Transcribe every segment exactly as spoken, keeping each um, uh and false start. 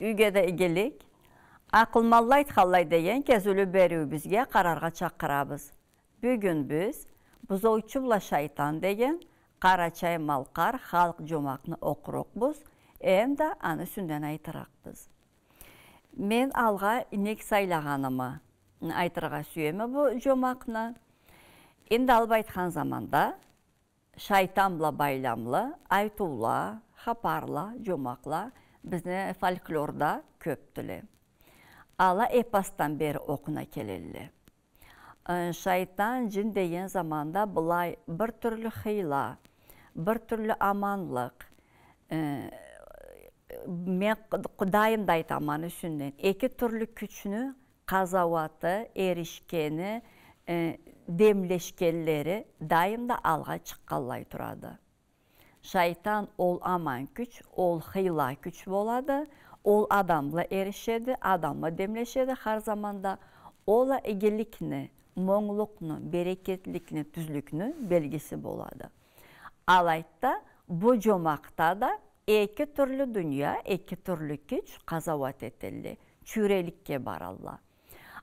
Юйге да игилик. «Акъылманла айтханлай» деген кезиулю бериуюбюзге къараргъа чакъырабыз. Бюгюн биз «Бузоучу бла шайтан» деген къарачай-малкъар халкъ жомакъны окъурукъбуз, эмда аны юсюнден айтырыкъбыз. Мен алгъа инек сайлагъанымы айтыргъа сюеме бу жомакъны. Энди алып айтхан заманда, шайтан бла байламлы айтыула, хапарла, жомакъла бизни фольклорда кёпдюле. Ала эпосдан бери окъуна келелле. Э, шайтан, жин деген заманда былай бир тюрлю хыйла, бир тюрлю аманлыкъ, э, мен къ-, дайым да айтама аны юсюнден, эки тюрлю кючню къазауаты, эришгени, э, демлешгенлери дайым да алгъа чыкъгъанлай турады. Шайтан ол аман кюч, ол хыйла кюч болады, ол адам бла эришеди, адам бла демлешеди хар заманда. Ол а игиликни, монглукъну, берекетликни, тюзлюкню белгиси болады. Алайды да, бу жомакъда да эки тюрлю дуния, эки тюрлю кюч къазауат этелле, чюйреликге баралла.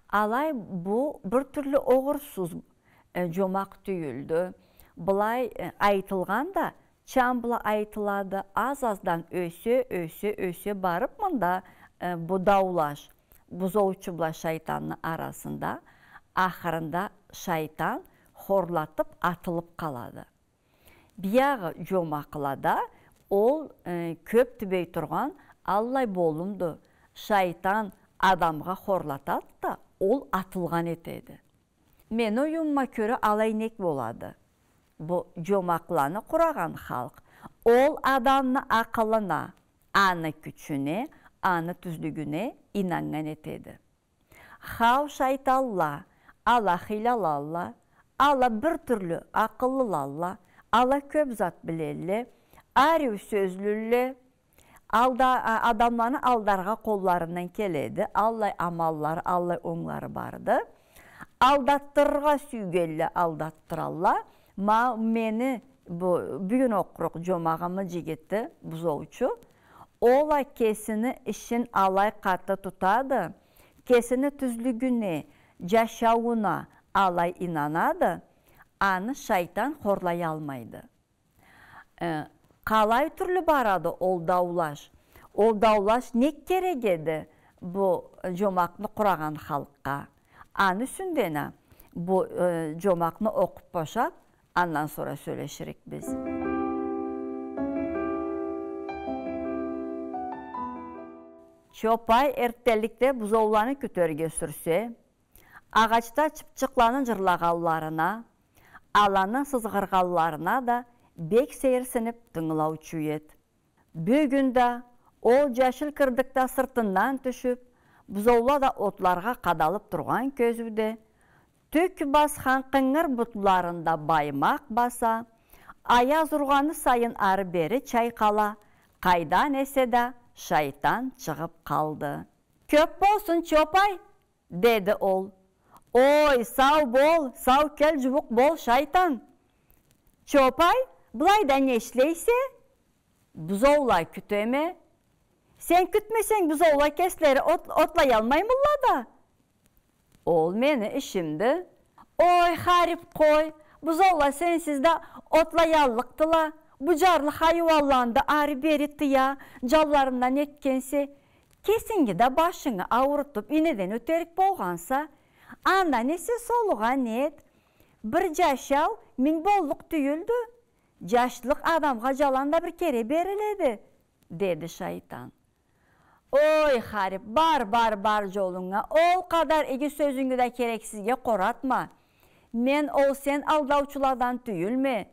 Алай бу бир тюрлю огъурсуз, э, жомакъ тюйюлдю. Былай, э, айтылгъан да, чам бла айтылады, аз-аздан ёсе, ёсе, ёсе барып, мында, э, бу даулаш, бузоучу бла шайтанны арасында, ахырында шайтан хорлатып атылып къалады. Биягъы жомакълада ол, э, кёп тюбей тургъан аллай болумду. Шайтан адамгъа хорлатады да, ол атылгъан этеди. Мени оюмума кёре, алай нек болады? Бу жомакъланы къурагъан халкъ ол адамны акъылына, аны кючюне, аны тюзлюгюне ийнаннган этеди. Хау, шайтанла, ала хыйлалалла, ала бир тюрлю акъыллылалла, ала кёп зат билелле, ариу сёзлюлле, алда-, а-, адамланы алдаргъа къолларындан келеди, аллай амаллары, аллай онглары барды. Алдатдырыргъа сюйгенле алдатдыралла. Ма мени бу бюгюн окъурукъ жомагъымы жигити, бузоучу, ол а кесини ишин алай къаты тутады, кесини тюзлюгюне, жашаууна алай ийнанады, аны шайтан хорлаялмайды. Э, къалай тюрлю барады ол даулаш? Ол даулаш нек керек эди бу жомакъны къурагъан халкъгъа? Аны юсюнден а бу, э, жомакъны окъуп бошап, андан сора сёлеширикбиз. Чопай эртденликде бузоуланы кютерге сюрсе, агъачда чыпчыкъланы жырлагъанларына, аланы сызгъыргъанларына да бек сейирсинип тынгылаучу эди. Бюгюн да ол жашил кырдыкда сыртындан тюшюп, бузоула да отларгъа къадалып тургъан кёзюуде, тюк басхан къынгыр бутларында баймакъ баса, аяз ургъаны сайын ары-бери чайкъала, къайдан эсе да шайтан чыгъып къалды. «Кёп болсун, Чопай!» — деди ол. — Ой, сау бол, сау кел, жууукъ бол, шайтан! — Чопай, былайда не ишлейсе? — Бузоула кютеме. — Сен кютмесенг, бузоула кеслери от-, отлаялмаймылла да. — Ол мени ишимди. — Ой, харип, къой, бузоула сенсиз да отлаяллыкъдыла. Бу жарлы хайуанланы да ары-бери тыя, жанларындан этгенсе, кесинги да башынгы аурутуп, ийнеден ётерик болгъанса. Андан эсе солугъан эт. Бир жашау минг боллукъ тюйюлдю. Жашлыкъ адамгъа жаланда бир кере бериледи, — деди шайтан. — Ой, харип, бар, бар, бар жолунга, ол къадар иги сёзюнгю да керексизге къоратма. Мен ол сен алдаучуладан тюйюлме.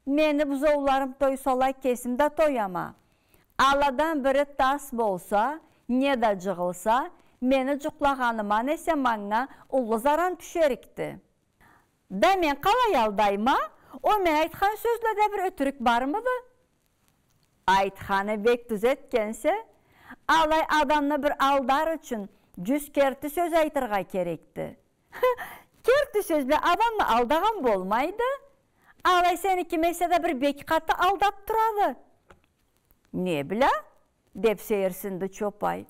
Мени бузоуларым тойсала, кесим да тояма. Аладан бири тас болса, не да жыгъылса, мени жукълагъаныма эсе манга уллу заран тюшерикди. — Да мен къалай алдайма? Ол мен айтхан сёзледе бир ётюрюк бармыды? — Айтханны бек тюз этгенсе. Алай адамны бир алдар ючюн жюз керти сёз айтыргъа керекди. — Керти сёз бла адамны алдагъан болмайды. Алай сени ким эсе да бир бек къаты алдап турады. — Не бла? — деп сейирсинди Чопай.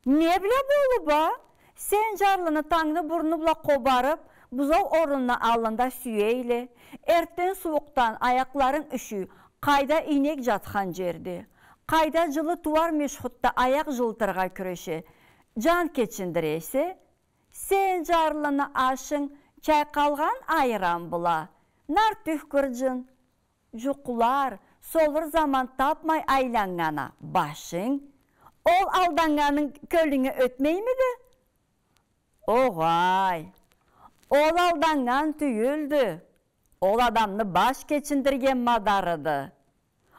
Не бла болуп а? Сен джарлыны тангны бурну бла къобарып, бузоу орнуна аллында сюейле. Эртден сууукъдан аякъларынг юшюй, къайда ийнек джатхан джерде, къайда джылы тууар мюшхютде аякъ джылытыргъа кюреше, джан кечиндиресе. Сен джарлыны ашынг чайкъалгъан айран бла, нартюх гырджын, джукълар, солур заман тапмай айланнган а башынг. Ол алданнганынг кёлюнге ётмеймиди? Огъай, ол алданнган тюйюлдю. Ол адамны баш кечиндирген мадарыды.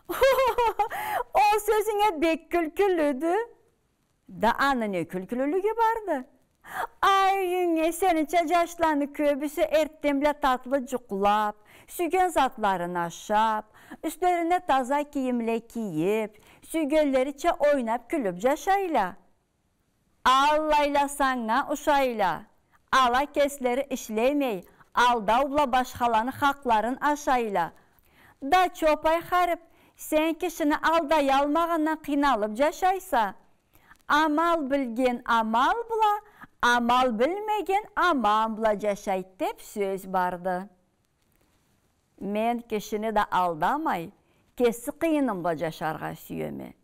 Ол сёзюнг а бек кюлкюлюдю. Да аны не кюлкюлюлюгю барды? Ай, юйюнге, сенича джашланы кёбюсю эртден бла татлы джукълап, сюйген затларын ашап, юслерине таза кийимле кийип, сюйгенлерича ойнап-кюлюп джашайла. Аллайла санга ушайла. Ала кеслери ишлемей, алдау бла башхаланы хакъларын ашайла. Да, Чопай харип, сен кишини алдаялмагъандан къыйналып джашайса. Амал билген амал бла, амал билмеген аман бла джашайд, деп сёз барды. Мен кишини да алдамай, кеси къыйынымгъа джашаргъа сюеме.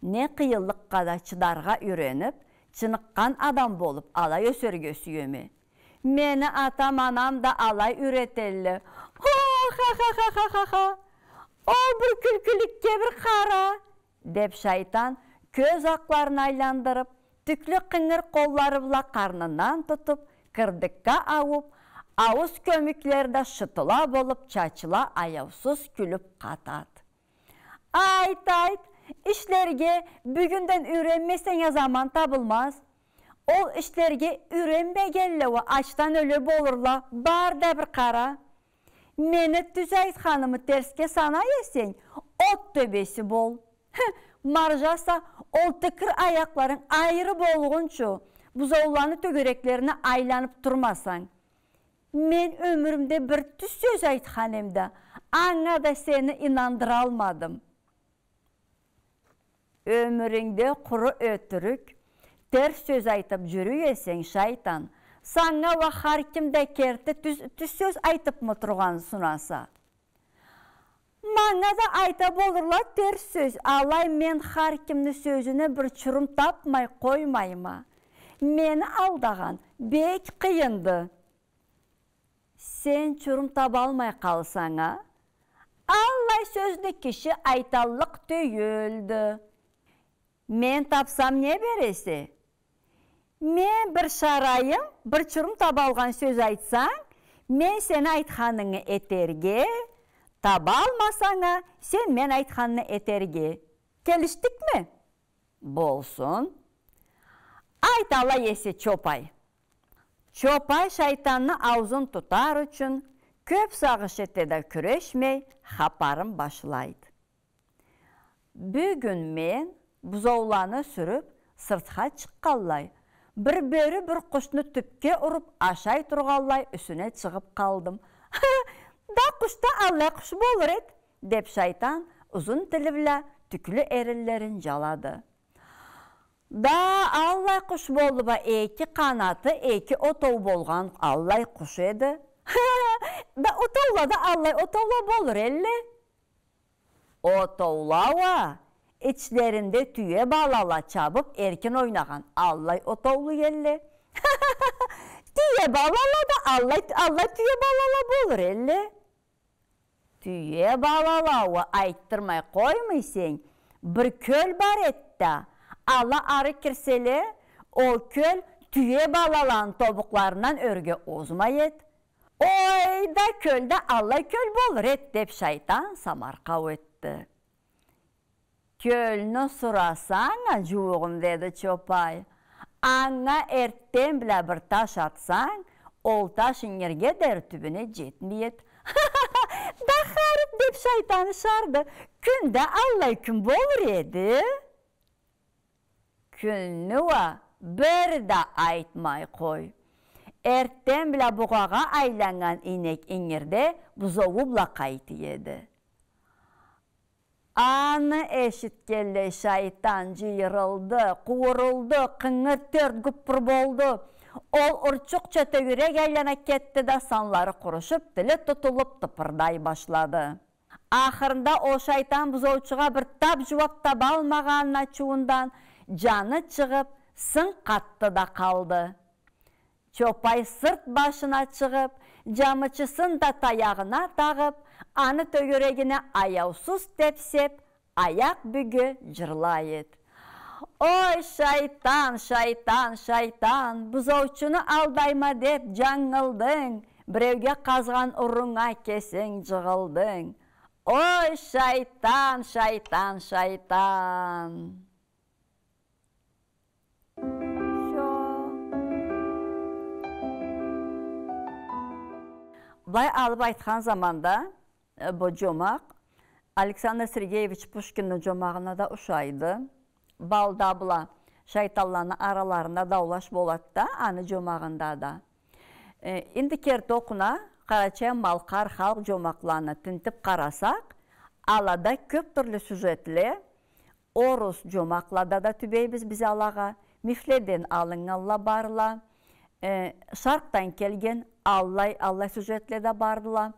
Не къыйынлыкъгъа да чыдаргъа юренип, чыныкъгъан адам болуп, алай ёсерге сюеме. Мени атам-анам да алай юретелле. Хо-ха-ха-ха-ха-ха! Ол бир кюлкюлюкге бир къара! Деп, шайтан кёз акъларын айландырып, тюклю къынгыр къоллары бла къарнындан тутуп, кырдыкга ауып, аууз кёмюклери да шытыла болуп, чачыла аяусуз кюлюп къатад. Айт, айт, ишлерге бюгюнден юренмесенг а заман табылмаз. Ол ишлерге юренмегенле уа ачдан ёле болурла, бар да бир къара. Мени тюз айтханымы терсге санай эсенг, от тёбеси бол. Хы, маржаса, ол тикир аякъларынг айры болгъунчу, бузоуланы тёгереклерине айланып турмасанг. Мен ёмюрюмде бир тюз сёз айтхан эм да, анга да сени ийнандыралмадым. Ёмюрюнгде къуру ётюрюк, терс сёз айтып джюрюй эсенг, шайтан, санга уа хар ким да керти тюз, тюз сёз айтыпмы тургъанын сунаса? Манга да айта болурла терс сёз, алай мен хар кимни сёзюне бир чурум тапмай къоймайма. Мени алдагъан бек къыйынды. Сен чурум табалмай къалсанг а, аллай сёзню киши айталлыкъ тюйюлдю. Мен тапсам, не бересе? Мен бир шарайым, бир чурум табалгъан сёз айтсанг, мен сени айтханынгы этерге, табалмасанг а, сен мен айтханны этерге. Келишдикми? Болсун. Айт алай эсе, Чопай. Чопай шайтанны аузун тутар ючюн кёп сагъыш эте да кюрешмей, хапарын башлайды. Бюгюн мен бузоуланы сюрюп сыртха чыкъгъанлай, бир бёрю бир къушну тюпге уруп ашай тургъанлай юсюне чыгъып къалдым. Да къуш да аллай къуш болур эд, деп шайтан узун тили бла тюклю эринлерин джалады. Да аллай къуш болду ба, эки къанаты, эки отоу болгъан аллай къуш эди. Да отоула да аллай отоула болур элле. Отоула уа ичлеринде тюе балала чабып эркин ойнагъан аллай отоулу элле. Тюе балала да аллай, аллай тюе балала болур элле. Тюе балала уа айтдырмай къоймай эсенг, бир кёл бар эд да, ала ары кирселе, ол кёл тюе балаланы тобукъларындан ёрге озмай эд. Ой, да кёл да аллай кёл болур эд, деп шайтан самаркъау этди. Кёлню сурасанг а, джууугъум, деди Чопай, анга эртден бла бир таш атсанг, ол таш ингирге дери тюбюне джетмей эд. Да харип, деп шайтан ышарды, кюн да аллай кюн болур эди. Кюнню уа бир да айтмай къой. Эртден бла бугъагъа айланнган ийнек ингирде бузоуу бла къайта эди. Аны эшитгенлей шайтан джыйырылды, къууурулду, къынгыр тёрт гуппур болду. Ол урчукъча тёгерек айлана кетди да, санлары къурушуп, тили тутулуп, тыпырдай башлады. Ахырында ол шайтан бузоучугъа бир тап джууап табалмагъанын ачыуундан джаны чыгъып, сынг къатды да къалды. Чопай сырт башына чыгъып, джамычысын да таягъына тагъып, аны тёгерегине аяусуз тепсеп, аякъ бюгюп джырлай эд. Ой, шайтан, шайтан, шайтан, бузоучуну алдайма деп джангылдынг, биреуге къазгъан урунга кесинг джыгъылдынг. Ой, шайтан, шайтан, шайтан. Всё. Былай алып айтхан заманда, э, бу джомакъ Александр Сергеевич Пушкинни джомагъына да ушайды. Балда бла шайтанланы араларында даулаш болады да, аны джомагъында да. Э, энди керти окъуна, къарачай-малкъар халкъ джомакъланы тинтип къарасакъ, алада кёп тюрлю сюжетле, орус джомакълада да тюбейбиз биз алагъа, мифледен алыннганла барла, э, шаркъдан келген аллай, аллай сюжетле да бардыла.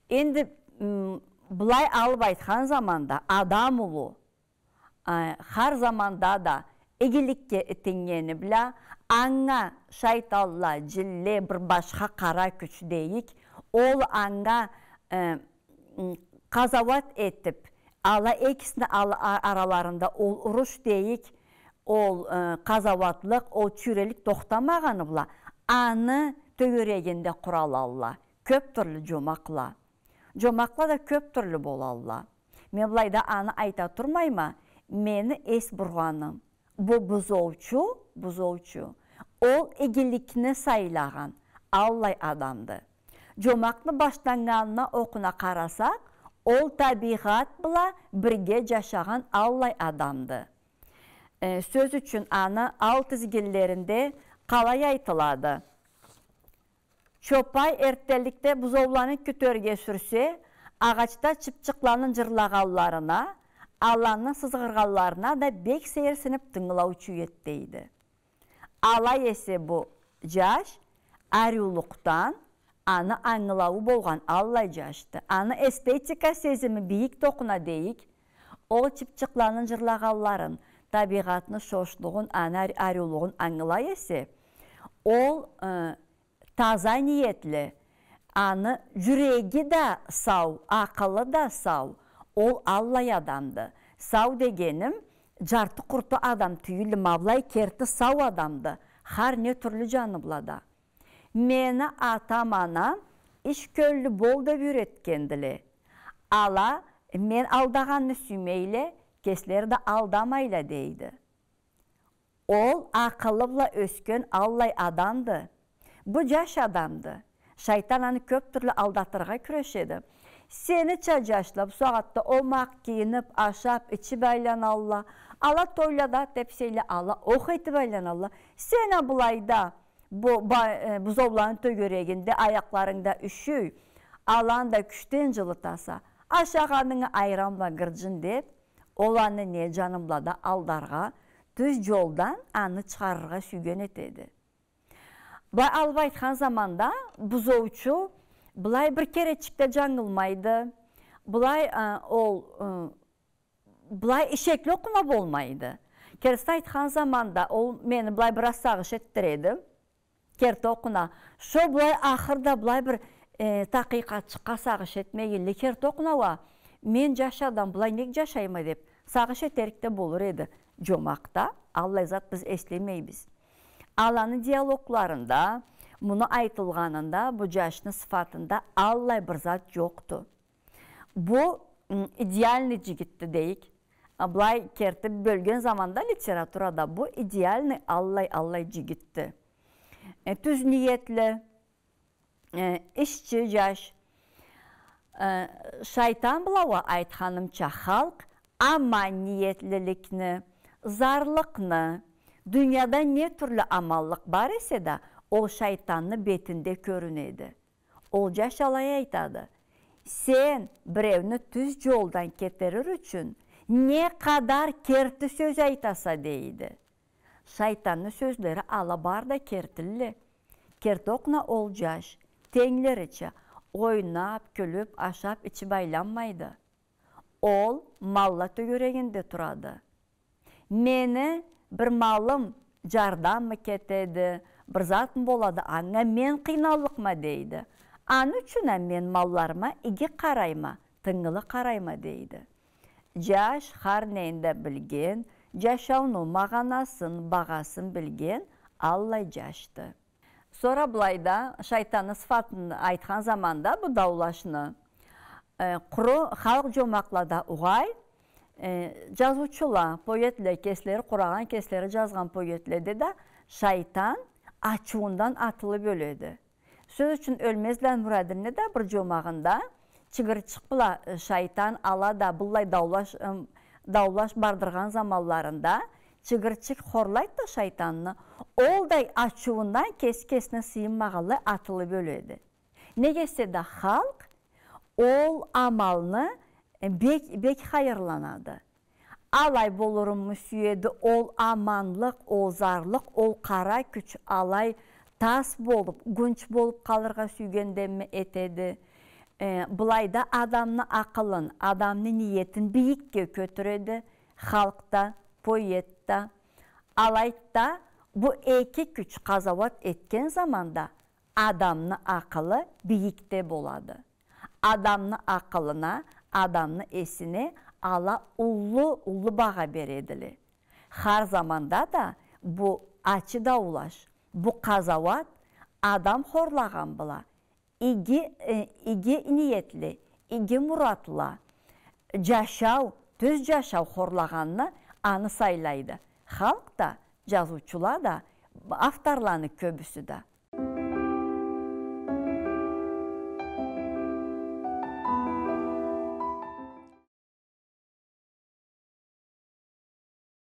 Энди, м, былай алып айтхан заманда адам улу, э, хар заманда да игиликге итиннгени бла, анга шайтанла, джинле, бир башха къара кюч дейик, ол анга, э, м, къазауат этип, ала экисини ала-, а-, араларында ол уруш дейик, ол, э, къазауатлыкъ, ол чюйрелик тохтамагъаны бла, аны тёгерегинде къуралалла кёп тюрлю джомакъла. Джомакъла да кёп тюрлю болалла. Мен былайда аны айта турмайма, мени эс бургъаным. Бу бузоучу, бузоучу. Ол игиликни сайлагъан аллай адамды. Джомакъны башланнганына окъуна къарасакъ, ол табигъат бла бирге джашагъан аллай адамды. Э, сёз ючюн, аны ал тизгинлеринде къалай айтылады? Чопай эртденликде бузоуланы кютерге сюрсе, агъачда чыпчыкъланы джырлагъанларына, аланы сызгъыргъанларына да бек сейирсинип тынгылаучу эд, дейди. Алай эсе бу джаш ариулукъдан, аны ангылауу болгъан аллай джашды. Аны эстетика сезими бийик да окъуна дейик. Ол чыпчыкъланы джырлагъанларын, табигъатны шошлугъун, аны ари-, ариулугъун ангылай эсе, ол, э, таза ниетли, аны джюреги да сау, акъылы да сау, ол аллай адамды. Сау дегеним, джарты-къурту адам тюйюлдю, ма былай керти сау адамды, хар не тюрлю джаны бла да. Мени атам-анам иш кёллю бол деп юйретгендиле. Ала мен алдагъанны сюймейле, кеслери да алдамайла, дейди. Ол акъылы бла ёсген аллай адамды. Бу джаш адамды. Шайтан аны кёп тюрлю алдатыргъа кюрешеди. Сенича джашла бусагъатда омакъ кийинип, ашап, ичип айланалла. Ала тойлада тепсейле, ала ох этип айланалла. Сен а былайда бу ба-, э, бузоуланы тёгерегинде, аякъларынгда юшюй, аланы да кючден джылытаса, ашагъанынгы айран бла гырджын деп, ол аны не джаны бла да алдаргъа, тюз джолдан аны чыгъарыргъа сюйген этеди. Былай алып айтхан заманда, бузоучу былай бир керечик да джангылмайды. Былай, э, ол, э, былай ишекли окъуна болмайды. Кертисин айтхан заманда, ол мени былай бир аз сагъыш этдиреди. Керти окъуна, шо былай ахырда былай бир, э, такъыйкъатчыкъгъа сагъыш этмегенлей, керти окъуна уа, мен джаш адам, былай нек джашайма деп, сагъыш этерик да болур эди. Джомакъда аллай зат биз эслемейбиз. Аланы диалогларында, муну айтылгъанында, бу джашны сыфатында аллай бир зат джокъду. Бу, м, идеальный джигитди дейик. А, былай керти бёлген заманда литературада бу идеальный аллай, аллай джигитди. Э, тюз ниетли, э, ишчи джаш. Э, шайтан бла уа, айтханымча, халкъ аман ниетлиликни, зарлыкъны, дунияда не тюрлю аманлыкъ бар эсе да, ол шайтанны бетинде кёрюнеди. Ол джаш алай айтады: «Сен биреуню тюз джолдан кетерир ючюн, Не къадар керти сёз айтаса, дейди. Шайтанны сёзлери ала бары да кертилле. Керти окъуна ол джаш, тенглерича, ойнап, кюлюп, ашап, ичип айланмайды. Ол малла тёгерегинде турады. Мени бир малым джарданмы кетеди, бир затмы болады, анга мен къыйналлыкъма, дейди. Аны ючюн а мен малларыма иги къарайма, тынгылы къарайма, дейди. Джаш хар нени да билген, джашауну магъанасын, багъасын билген аллай джашды. Сора былайда шайтанны сыфатын айтхан заманда бу даулашны, э, къуру халкъ джомакълада угъай, э, джазыучула, поэтле, кеслери къурагъан, кеслери джазгъан поэтледе да шайтан ачыуундан атылып ёледи. Сёз ючюн, Ёлмезланы Мурадинни да бир джомагъында чыгырчыкъ бла, э, шайтан ала да быллай даулаш, ым, даулаш бардыргъан заманларында чыгырчыкъ хорлайды да шайтанны, ол да ачыуундан кеси кесине сыйынмагъанлай атылып ёледи. Неге эсе да халкъ ол амалны, э, бек, бек хайырланады. Алай болуруму сюеди, ол аманлыкъ, ол зарлыкъ, ол къара кюч алай тас болуп, гунч болуп къалыргъа сюйгенденми этеди? Э, былайда адамны акъылын, адамны ниетин бийикге кётюреди халкъ да, поэт да. Алайды да, бу эки кюч къазауат этген заманда адамны акъылы бийикде болады. Адамны акъылына, адамны эсине ала уллу, уллу багъа бередиле. Хар заманда да бу ачы даулаш, бу къазауат адам хорлагъан бла, иги, э, иги ниетли, иги муратла, джашау, тюз джашау хорлагъанны аны сайлайды. Халкъ да, джазыучула да, авторланы кёбюсю да.